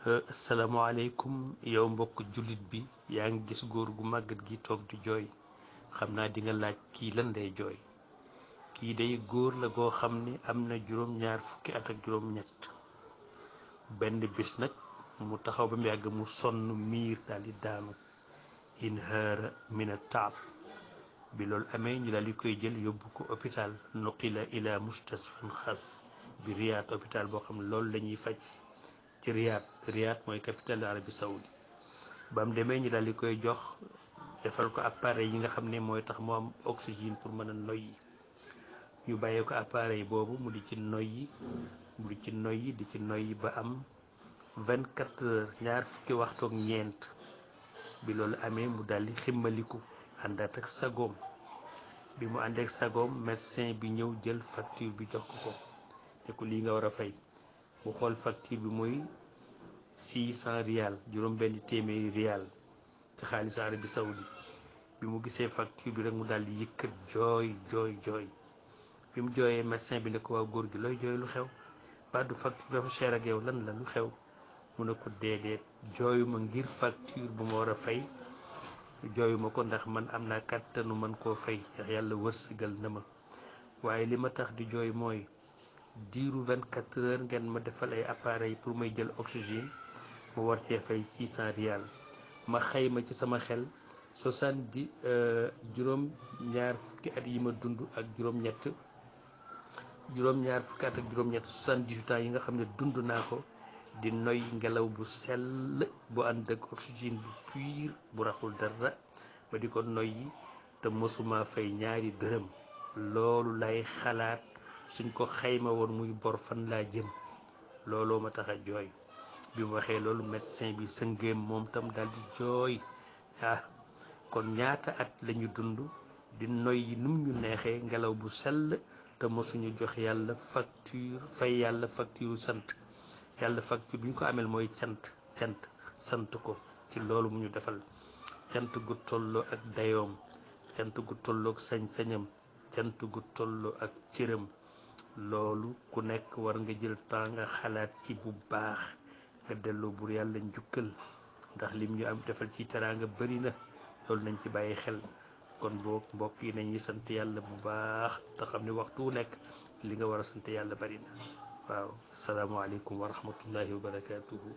asalaamaaleykum yow mbokk jullit bi yaa ngi gis góor gu màggat gi toog di jooy xam naa di nga laaj kii lan day jooy. kii day góor la goo xam ni am na juróom-ñaar fukki at ak juróom-ñett benn bis nag mu taxaw ba mu yàgg mu sonn miir daal di daanu inhaara mina taab bi loolu amee ñu daal di koy jël yóbbu ko hôpital nuqila ila mustasfan xas bi Riyad hôpital boo xam ne loolu la ñuy faj ci Riyad mooy capitale Arabie Saoudi ba mu demee ñu daal di koy jox defal ko appareil yi nga xam ne mooy tax mu am oxygène pour mën a noyyi ñu bàyyee ko appareil boobu mu di ci noyyi ba am 24 heures ñaar fukki waxtu ak ñeent bi loolu amee mu daal di ximmaliku àndaat ak sagoom bi mu ànd ak sagoom médecin bi ñëw jël facture bi jox ko te ko lii nga war a fay mu xool facture bi mooy 600 riyal juróom benn téeméeri riyal ci xaalisu Arabie Saoudi bi mu gisee facture bi rek mu daal di yëkkat jooy bi mu jooyee médecin bi ne ko waa góor gi looy jooy lu xew ba du facture dafa cher ak yow lan la lu xew mu ne ko déedéet jooyuma ngir facture bu ma war a fay jooyuma ko ndax man am naa kàttanu man koo fay ndax yàlla wërsëgal na ma waaye li ma tax di jooy mooy diiru 24 heures ngeen ma defal ay appareil pour may jël oxygène mu war cee fay 600 riyal ma xayma ci sama xel 70 juróom-ñaar fukki at yi ma dund ak juróom-ñaar fukki at ak juróom-ñett 78 ans yi nga xam ne dund naa ko di noy ngelaw bu sell bu ànd ak oxygène bu pur bu raxul dara ba di ko noyyi te mosuma fay ñaari dërëm loolu lay xalaat suñ ko xayma woon muy bor fan laa jëm looloo ma tax a jooy bi mu waxee loolu médecin bi sëngéem moom tam daal di jooy kon ñaata at lañu dund di noyyi num ñu neexee ngelaw bu sell te mosuñu jox yàlla facture fay yàlla facture sant yàlla facture bi ñu ko ameel mooy cant sant ko ci loolu mu ñu defal cant gu tolloo ak dayoom cant gu tolloo ak sañ-sañam cant gu tolloo ak cëram loolu ku nekk war nga jël temps nga xalaat ci bu baax nga delloo bur yàlla njukkal ndax lim ñu am defal ci teraanga bari na loolu nañ ci bàyyi xel kon boog mbokk yi nañuy sant yàlla bu baax te xam ne waxtu wu nekk li nga war a sant yàlla bari na waaw asalaamaaleykum wa rahmatullahi wa barakaatuhu